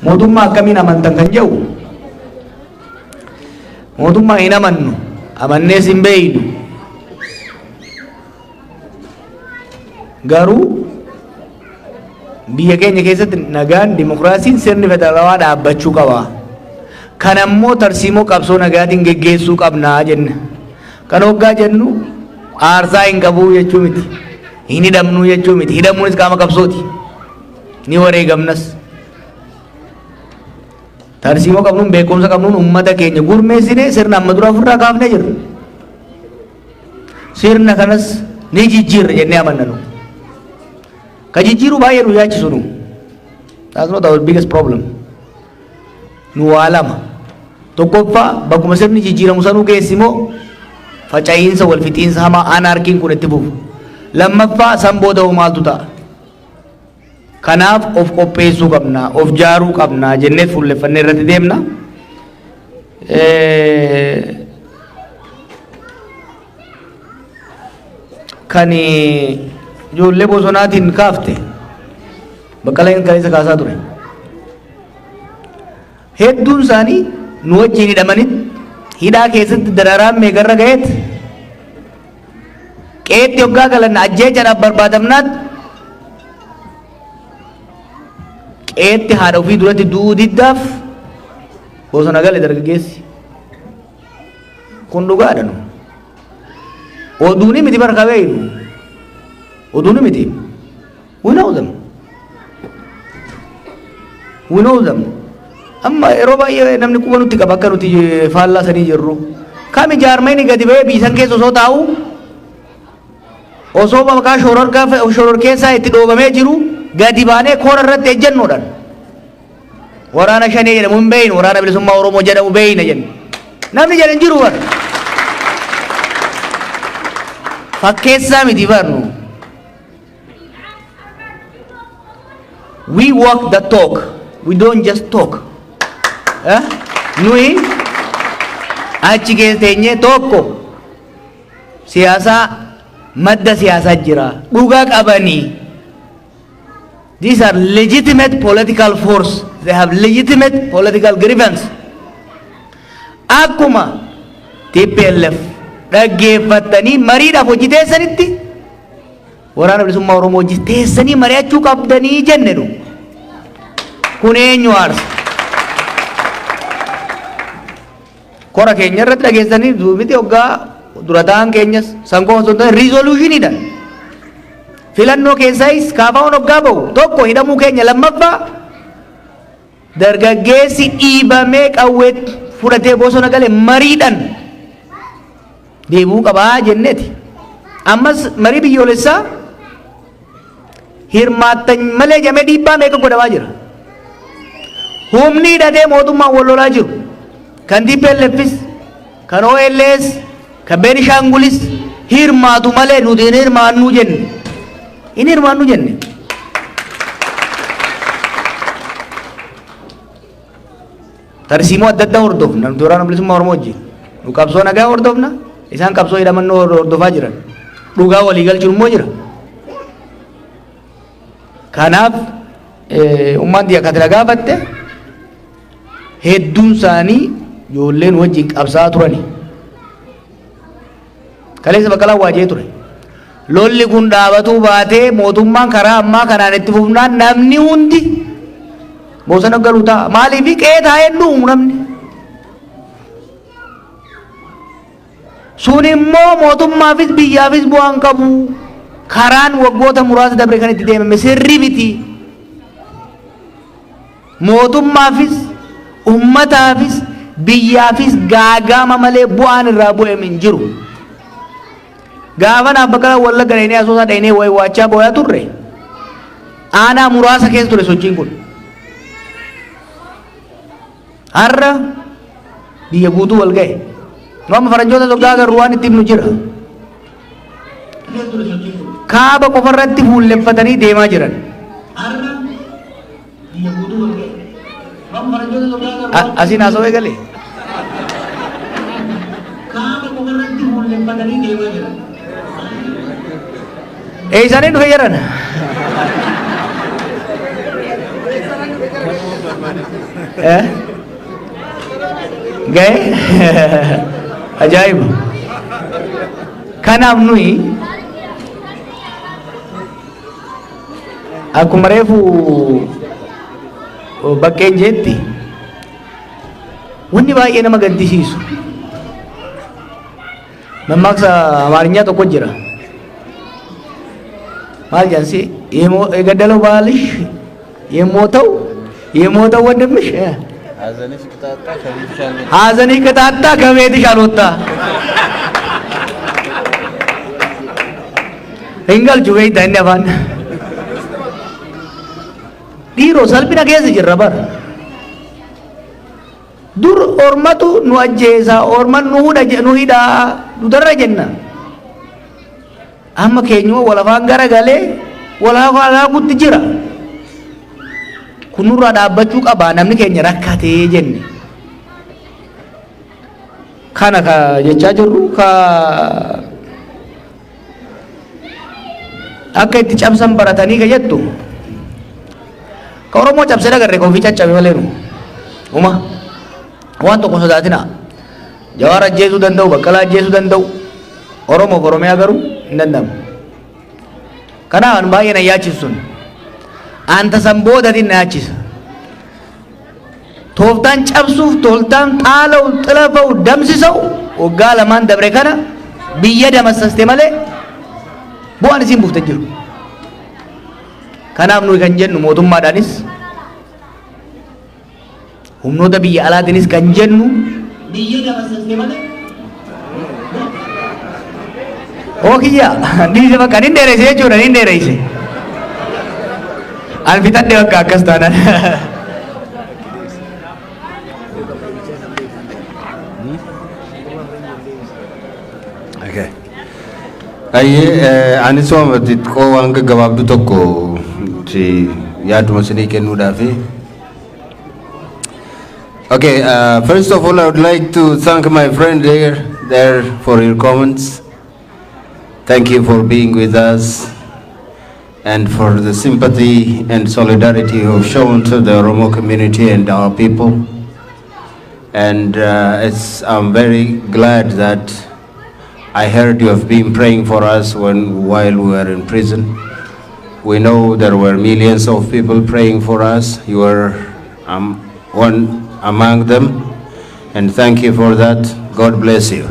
Mootummaa akkamiin amantan kan jedhu, mootummaa hin amannu, amannees hin beeynu. Garuu biyya keenya keessatti nagaan, dimokiraasiin, sirni federaalawaa dhaabbachuu qaba. Kan ammoo tarsiimoo qabsoo nagaatiin geggeessuu qabnaa jenne. Kan hoggaa jennu aarsaa hin qabuu jechuu miti. Hin hidhamnuu jechuu miti. Hidhamuunis qaama qabsooti. Ni wareegamnas. Tarsiimoo qabnuun, beekumsa qabnuun uummata keenya gurmeessinee sirna amma dura ofirraa kaafnee jirra. Sirna kanas ni jijjiirra jennee amanna nu. Ka jijjiiruu baay'ee nu yaachisu nu. That's not our biggest problem. Nu waa lama. Tokkoffaa, bakkuma sirni jijjiiramu sanuu keessi immoo faca'iinsa, wal fixiinsa hamaa, anarkiin kun itti fufu. Lammaffaa, san booda hoo maaltu ta'a? Kanaaf of qopheessuu qabna, of jaaruu qabna jennee fuulleffannee irratti deemna. Kan ijoollee bosonaatiin kaafte, Baqqalaan kaleessa kaasaa ture. Hedduun isaanii nu wajjin hidhamanii hidhaa keessatti dararaan meeqarra ga'eet qeetti hoggaa galan ajjeechaadhaaf barbaadamnaat qeetti haadha ofii duratti du'uu diddaaf bosona gale dargaggeessi. Kun dhugaadha nu. Oduuni miti bara kabeeynu. Oduuni miti. We know them. We know them. Amma yeroo baay'ee namni quba nutti qaba akka nuti faallaa sanii jirru. Kami jaarmayni gadi ba'ee biisan keessa osoo taa'u, osoo maqaa shororkeessaa itti dhoobamee jiru, gadi baanee koora irratti ejjennoodhaan waraana Shanee jedhamu hin beeynu, Waraana Bilisummaa Oromoo jedhamu beeyna jenne. Namni jedhan jiru bara. Fakkeessaa miti barnu. We walk the talk. We don't just talk. Eh? Nuyi achi keessa teenyee tokko siyaasaa, madda siyaasaa jira. Dhugaa qabanii. These are legitimate political force. They have legitimate political grievance. Akkuma TPLF dhaggeeffattanii mariidhaaf hojii teessanitti, Waraana Bilisummaa Oromoo hojii teessanii mari'achuu qabdanii jenne nu. Kun eenyu aarsa? Kora keenya irratti dhageessanii miti, hoggaa dura ta'an keenyas san qofa osoo hin taane resolutioniidhaan. Filannoo keessaayis kaafaa'uun hoggaa bahu, tokko hidhamuu keenya, lammaffaa dargaggeessi dhiibamee qawwee fudhatee bosona gale mariidhaan deebi'uu qabaa jenneeti. Ammas marii biyyoolessaa hirmaattan malee jamee dhiibbaa meeqa godhamaa jira. Humni hidhatee mootummaan wal lolaa jiru. Kan TPLFis, kan OLS, kan Beenishaangulis hirmaatu malee nuti hin hirmaannuu jenne. Hin hirmaannuu jenne. Tarsiimoo adda addaa hordofna nuti Waraana Bilisummaa Oromoo wajjin. Nu qabsoo nagaa hordofna, isaan qabsoo hidhamannoo hordofaa jiran. Dhugaa walii galchuun immoo jira. Kanaaf ummaan tiyya kan na gaafatte, hedduun isaanii ijoolleen wajjin qabsaa'aa turani. Kaleessa Baqqalaan waajee ture. Lolli kun dhaabatuu baatee mootummaan karaa ammaa kanaan itti fufnaan namni hundi bosona galu ta'a. Maaliif qe'ee taa'ee dhumu namni? Sun immoo mootummaafis biyyaafis bu'aan qabu. Karaan waggoota muraasa dabre kan itti deemame sirrii miti. Mootummaafis, ummataafis, biyyaafis gaagaama malee bu'aan irraa bu'e hin jiru. Gaafa naaf Baqqalaa Wallagga dhaynee, Asoosaa dhaynee waachaa booyaa turre, aanaa muraasa keessa ture sochiin kun. Har'a biyya guutuu wal ga'e. Nu amma faranjoota soggaa agarru waan itti himnu jira. Kaaba qofarratti fuulleffatanii deemaa jiran. Asiin haasawee galee. Kaaba qofarratti fuulleffatanii deemaa jiran. Eessanii dhufe jedhan. Eh? Ga'e? Ajaa'iba. Kanaaf nuyi akkuma reefu baqqeen jetti, wanni baay'ee nama gaddisiisu, mammaaksa Amaarinyaa tokko jira. Maal jedhansi? የገደለው ባልሽ የሞተው የሞተው ወንድምሽ ሐዘንሽ ቅጣጣ ከቤትሽ አልወጣ። ሐዘንሽ ቅጣጣ ከቤትሽ አልወጣ። Hin galchu beektaa inni afaan. Dhiiroo, salphina keessa jirra bara. Dur ormatu nu ajjeesa, orman nu hudha, nu hidhaa, nu darra jenna. Amma keenyuma wal afaan garagalee wal afaan haakutti jira. Kun nurraa dhaabbachuu qaba, namni keenya rakkatee jenne. Kana ka jechaa jirru, ka akka itti cabsan baratanii ka jettu. Ka Oromoo cabsee agarre, ka ofii caccabe malee nu. Uma waan tokko sodaatina. Jawaar ajjeesuu danda'u, Baqqalaa ajjeesuu danda'u. Oromoof Oromiyaa garuu hin danda'amu. Kanaaf an baay'ee na yaachisu sun. Anta san boodatiin na yaachisa. Tooftaan cabsuuf, tooftaan xaala'u, xilafa'u, damsisa'u waggaa 2n dabre kana biyya damassaste malee bu'aan isiin buufte jiru. Kanaaf nuyi kan jennu, mootummaadhaanis humnoota biyya alaatiinis kan jennu, biyya damassaste malee. Oo kiyya dhiise, bakka nin dheereyse jechuudha, nin dheereyse. An fixadhe bakka akkas taanaan. Okay. Ayyee, anis waan xixiqqoo, waan gaggabaabdu tokko si yaaduma isinii kennuudhaafi. Okay, first of all, I would like to thank my friend there for your comments. Thank you for being with us and for the sympathy and solidarity you have shown to the Oromo community and our people. And I'm very glad that I heard you have been praying for us while we were in prison. We know there were millions of people praying for us. You were one among them. And thank you for that. God bless you.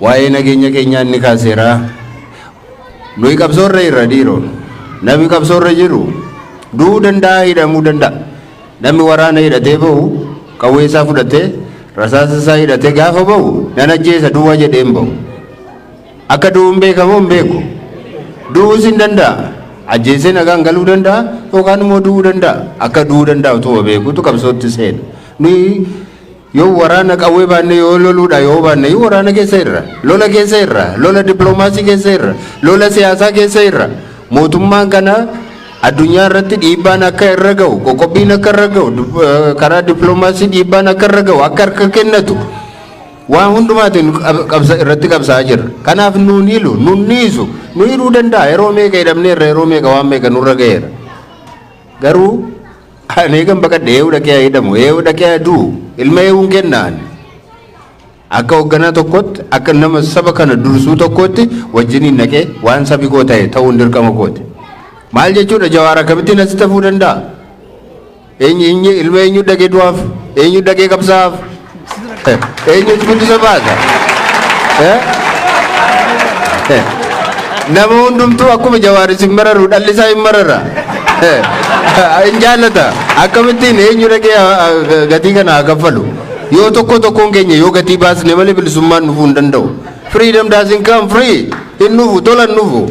Waa'ee nageenya keenyaa inni kaaseera. Nuyi qabsoorra irra dhiiroo. Namni qabsoorra jiru du'uu danda'a, hidhamuu danda'a. Namni waraana hidhatee bahu, qawwee isaa fudhatee, rasaasa isaa hidhatee gaafa bahu, nan ajjeesa duwwaa jedhee hin bahu. Akka du'uun beekamoo hin beeku. Du'uus hin danda'a. Ajjeesee nagaan galuu danda'a yookaan immoo du'uu danda'a. Akka du'uu danda'a utuma beekutu qabsootti seena. Nuyi yoo waraana qawwee baanne, yoo loluudha yoo baanne, yoo waraana keessa irra, lola keessa irra, lola dippiloomaasii keessa irra, lola siyaasaa keessa irra, mootummaan kana addunyaa irratti dhiibbaan akka irra ga'u, qoqqobbiin akka irra ga'u, karaa dippiloomaasii dhiibbaan akka irra ga'u, akka harka kennatu waan hundumaatiin irratti qabsaa'aa jirra. Kanaaf nuun hilu, nuun dhiisu, nu hidhuu danda'a. Yeroo meeqa hidhamneerra, yeroo meeqa waan meeqa nurra ga'eera. Garuu ani eegan baqadhe, eewu dhaqee haa hidhamu, eewu dhaqee haa du'u, ilma eewuun kennaan. Akka hoogganaa tokkotti, akka nama saba kana dursuu tokkotti wajjiniin naqee waan sabi koo ta'e ta'uun dirqama kooti. Maal jechuudha, Jawaar akkamittiin asitti hafuu danda'a? Eenyu eenyu ilma eenyu dhaqee du'aaf? Eenyu dhaqee qabsaa'aaf? Eenyutu guddisa baasa? Eh? Nama hundumtuu akkuma Jawaar isin mararu dhalli isaa hin marara. Hin jaallata. Akkamittiin eenyu dhaqee gatii kana haa kaffalu? Yoo tokko tokkoon keenya yoo gatii baasne malee bilisummaan dhufuu hin danda'u. Freedom doesn't come free. Hin dhufu, tola hin dhufu.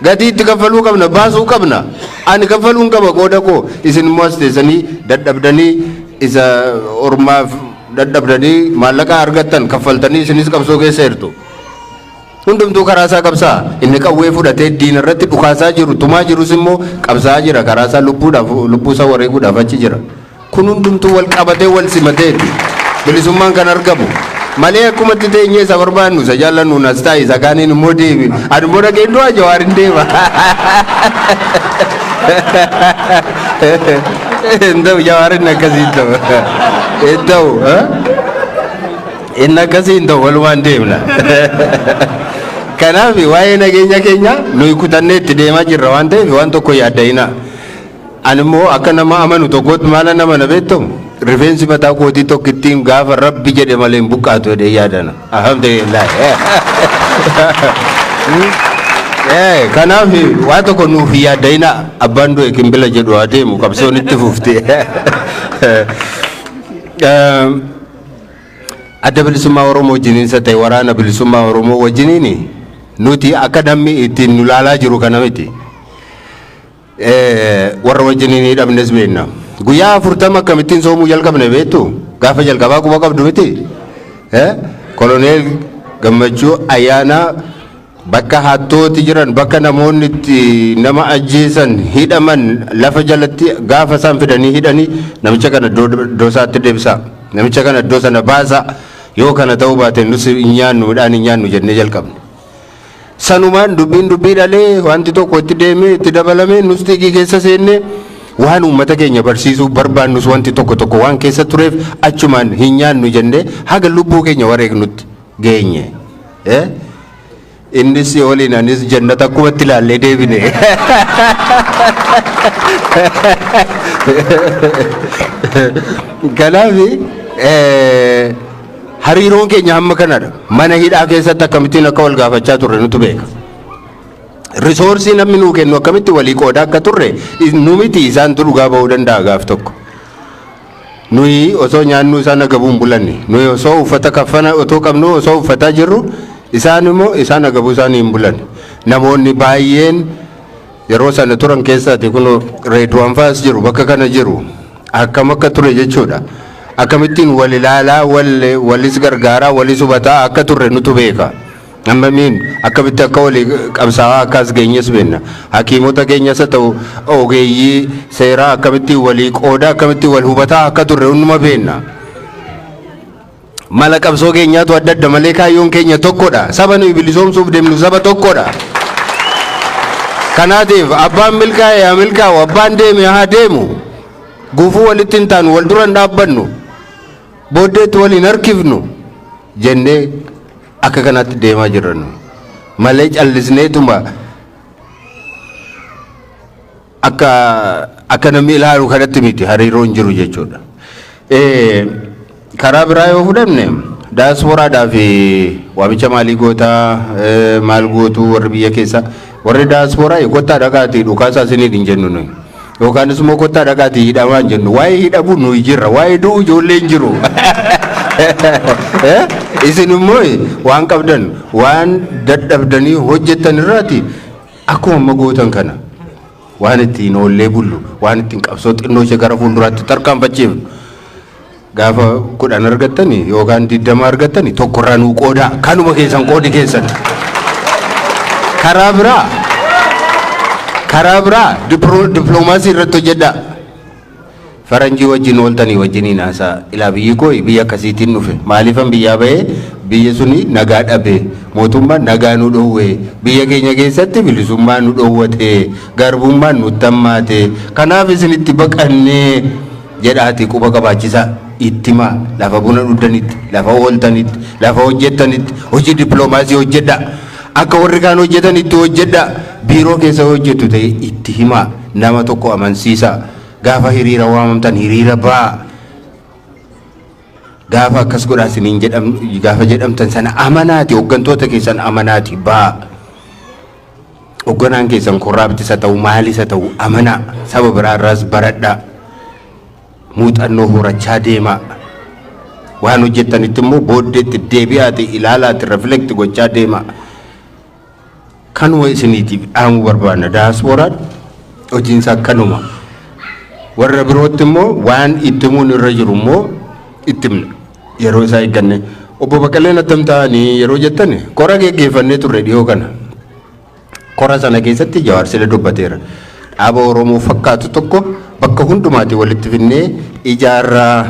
Gatii itti kaffaluu qabna, baasuu qabna. Ani kaffaluun qaba qooda koo. Isin immoo as teessanii dadhabdanii, isa ormaaf dadhabdanii maallaqa argattan kaffaltanii isinis qabsoo keessa jirtu. Hundumtuu karaa isaa qabsaa. Inni qawwee fudhatee diina irratti dhukaasaa jiru, tumaa jirus immoo qabsaa jira. Karaa isaa lubbuudhaaf, lubbuu isaa wareeguudhaaf achi jira. Kun hundumtuu wal qabatee wal simateeti bilisummaan kan argamu. Malee akkumatti teenyee isa barbaannu isa jaallannu as taa'e isa kaaniin immoo deemi. Ani immoo dhaqeen du'a, Jawaar hin deema. Hin ta'u, Jawaar inni akkasii hin ta'u. Hin ta'u. Inni akkasii hin ta'u, walumaan deemna. Kanaaf waa'ee nageenya keenya nuyi kutannee itti deemaa jirra waan ta'eef waan tokko yaadda'ina. Ani immoo akka nama amanu tokkootti maala nama na beektu, rifeensi mataa kootii tokkittiin gaafa Rabbi jedhe malee hin buqqaatu jedhee yaadana. Alhamdulillah. Kanaaf waan tokko nuuf hin yaadda'ina, abbaan du'e kimbila jedhu haa deemu, qabsoon itti fufti. Adda Bilisummaa Oromoo wajjiniin ta'e, Waraana Bilisummaa Oromoo wajjiniin nuti akka namni ittiin nu laalaa jiru kana miti. Warra wajjiniin hidhamnes beekna. Guyyaa 40 akkamittiin soomuu jalqabne beektu? Gaafa jalqabaa quba qabdu miti? Koloneel Gammachuu Ayyaanaa bakka hattooti jiran, bakka namoonni itti nama ajjeesan hidhaman, lafa jalatti gaafa isaan fidanii hidhanii, namicha kana iddoo isaatti deebisaa. Namicha kana iddoo sana baasaa. Yoo kana ta'uu baate nus hin nyaannu, midhaan hin nyaannu jennee jalqabne. Sanumaan dubbiin dubbii dhalee, wanti tokko itti deemee itti dabalamee, nus xiiqii keessa seennee, waan uummata keenya barsiisuu barbaannus wanti tokko tokko waan keessa tureef, achumaan hin nyaannu jennee haga lubbuu keenya wareegnutti geenye. Innis waliin anis jannata akkumatti ilaallee deebine. Kanaaf hariiroon keenya hamma kanadha. Mana hidhaa keessatti akkamittiin akka wal gaafachaa turre nutu beeka. Resource namni nuu kennu akkamitti walii qoodaa akka turre nu miti isaantu dhugaa ba'uu danda'a gaaf tokko. Nuyi osoo nyaannu isaan agabuu hin bulanne. Nuyi osoo uffata kaffana otoo qabnu, osoo uffataa jirru, isaan immoo isaan agabuu isaanii hin bulanne. Namoonni baay'een yeroo sana turan keessaati kun Reedwaan fa'as jiru, bakka kana jiru, akkam akka ture jechuudha. Akkamittiin wal ilaalaa, wal walis gargaaraa, walis hubataa akka turre nutu beeka. Ammamiin akkamitti akka walii qabsaa'aa akka as geenyes beekna. Hakiimota keenyas haa ta'u ogeeyyii seeraa akkamittiin walii qoodaa, akkamittiin wal hubataa akka turre hunduma beekna. Mala qabsoo keenyaatu adda adda malee kaayyoon keenya tokkodha. Saba nuyi bilisoomsuuf deemnu saba tokkodha. Kanaatiif abbaan milkaa'e haa milkaa'u, abbaan deeme haa deemu. Gufuu walitti hin taanu, wal dura hin dhaabbannu. Booddeetti waliin harkifnu jennee akka kanatti deemaa jirra nu. Malee callisneetuma akka namni ilaalu kanatti miti hariiroon jiru jechuudha. Karaa biraa yoo fudhanne, daasporaadhaa fi waamicha maalii gootaa, maal gootuu warri biyya keessa, warri daasporaa kottaa dhaqaatii dhukaasaa isiniin hin jennu nuyi. Yookaanis immoo kottaa dhaqaatii hidhamaa hin jennu. Waa'ee hidhamuu nuyi jirra. Waa'ee du'u ijoolleen jiru. Isin immoo waan qabdan, waan dadhabdanii hojjettan irraati akkuma amma gootan kana waan ittiin oollee bullu, waan ittiin qabsoo xinnoo ishee gara fuulduraatti tarkaanfachiifnu, gaafa 10 argattani yookaan 20 argattani tokkorraa nuu qoodaa, kanuma keessan qoodi keessan. Karaa biraa dippiloomaasii irratti hojjedhaa. Faranjii wajjin ooltanii wajjiniin haasaa. Ilaa, biyyi koo biyya akkasiitiin dhufe. Maaliifan biyyaa bahee? Biyya suni nagaa dhabe. Mootummaan nagaa nu dhoowwe. Biyya keenya keessatti bilisummaa nu dhoowwate. Garbummaan nutti hammaate. Kanaaf isinitti baqannee jedhaati quba qabaachisaa. Ittimaa lafa buna dhuddanitti, lafa ooltanitti, lafa hojjettanitti hojii dippiloomaasii hojjedhaa. Akka warri kaan hojjetanitti hojjedhaa. Biiroo keessa hojjettu ta'e itti himaa. Nama tokko amansiisaa. Gaafa hiriira waamamtan hiriira ba'aa. Gaafa akkas godhaa isiniin jedham, gaafa jedhamtan sana amanaati, hooggantoota keessan amanaati ba'aa. Hoogganaan keessan corrupt isa ta'u, maalis haa ta'u, amanaa, saba biraarraas baradhaa. Muuxannoo horachaa deemaa. Waan hojjettanitti immoo booddeetti deebi'aati ilaalaati reflect gochaa deemaa. Kanuma isiniitiif dhaamuu barbaanna. Daasporaan hojiinsaa kanuma. Warra birootti immoo waan itti himuun irra jiru immoo itti himna. Yeroo isaa eegganne. Obbo Baqqaleen attam ta'anii yeroo jettan, kora geggeeffannee turre dhiyoo kana. Kora sana keessatti Jawaar sila dubbateera. Dhaaba Oromoo fakkaatu tokko bakka hundumaatti walitti finnee ijaarraa.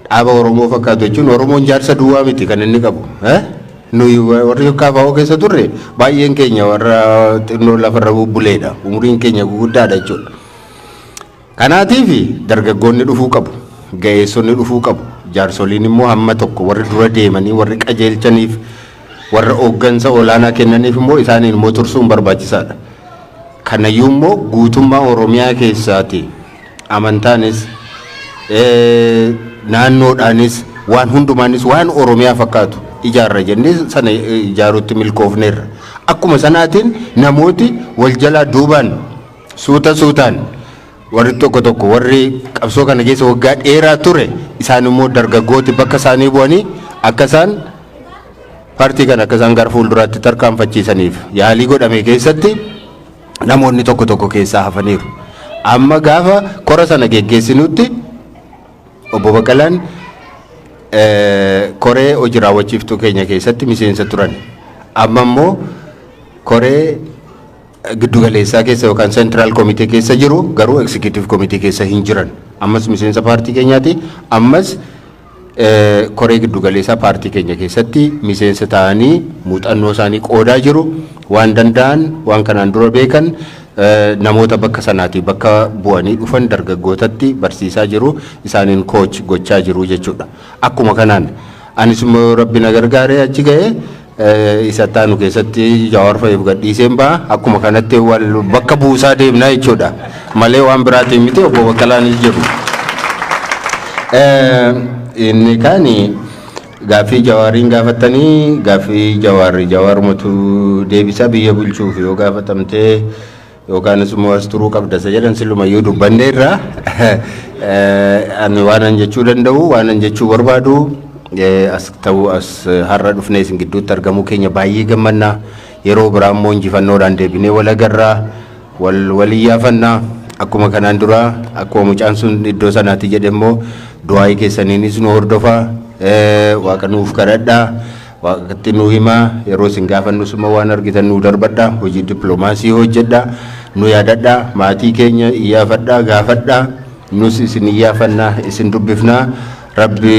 Dhaaba Oromoo fakkaatu jechuun Oromoon jaarsa duwwaa miti kan inni qabu. Nuyi warri KFO keessa turre baay'een keenya warra xinnoo lafarra bubbuleedha. Umuriin keenya guguddaadha jechuudha. Kanaatiif dargaggoonni dhufuu qabu. Ga'eessonni dhufuu qabu. Jaarsoliin immoo hamma tokko warri dura deemanii warri qajeelchaniif, warra hooggansa olaanaa kennaniif immoo isaaniin immoo tursuun barbaachisaadha. Kanayyuu immoo guutummaa Oromiyaa keessaati amantaanis, naannoodhaanis, waan hundumaanis waan Oromiyaa fakkaatu ijaarra jennee sana ijaaruutti milkoofneerra. Akkuma sanaatiin namooti wal jalaa duubaan suuta suutaan warri tokko tokko, warri qabsoo kana keessa waggaa dheeraa ture, isaan immoo dargaggooti bakka isaanii bu'anii akka isaan paartii kana akka isaan gara fuulduraatti tarkaanfachiisaniif yaalii godhame keessatti namoonni tokko tokko keessaa hafaniiru. Amma gaafa kora sana geggeessinutti obbo Baqqalaan koree hojii raawwachiiftuu keenya keessatti miseensa turan. Amma immoo koree giddugaleessaa keessa yookaan central committee keessa jiru, garuu executive committee keessa hin jiran. Ammas miseensa paartii keenyaati. Ammas koree giddugaleessaa paartii keenya keessatti miseensa ta'anii muuxannoo isaanii qoodaa jiru. Waan danda'an, waan kanaan dura beekan, namoota bakka sanaatii bakka bu'anii dhufan dargaggootatti barsiisaa jiru, isaaniin coach gochaa jiru jechuudha. Akkuma kanaan anis immoo Rabbi na gargaaree achi ga'ee isa taanu keessatti Jawaar fa'iif gadhiiseen ba'a. Akkuma kanatti wal bakka buusaa deemnaa jechuudha. Malee waan biraatiin miti, obbo Baqqalaanis jiru. Inni kaani gaaffii Jawaariin gaafatanii, gaaffii Jawaarri Jawaarumatu deebisa. Biyya bulchuuf yoo gaafatamtee yookaanis immoo as turuu qabda isa jedhan silumayyuu dubbanneerra. Ani waanan jechuu danda'u, waanan jechuu barbaadu, as ta'uu, as har'a dhufnee isin gidduutti argamuu keenya baay'ee gammannaa. Yeroo biraa immoo injifannoodhaan deebinee wal agarraa, wal waliyyaafannaa. Akkuma kanaan dura, akkuma mucaan sun iddoo sanaatti jedhe immoo, du'aayii keessaniinis nu hordofaa, Waaqa nuuf kadhadhaa, Waaqatti nu himaa. Yeroo isin gaafannus immoo waan argitan nu darbadhaa, hojii dippiloomaasii hojjedhaa, nu yaadadhaa, maatii keenya iyyaafadhaa, gaafadhaa, nus isin iyyaafannaa, isin dubbifnaa. Rabbi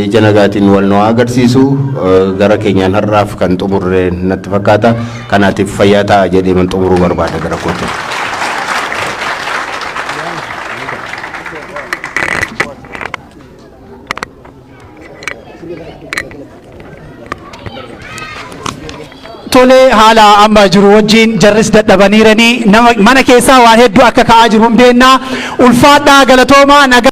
ija nagaatiin wal nu haa agarsiisu. Gara keenyaan har'aaf kan xumurre natti fakkaata. Kanaatiif fayyaa ta'a jedhee man xumuruu barbaada gara kootti. Tolee, haala amma jiru wajjin jarris dadhabaniiranii nama mana keessaa waan hedduu akka ka'aa jiru hin beennaa. Ulfaadhaa, galatoomaa, nagaa.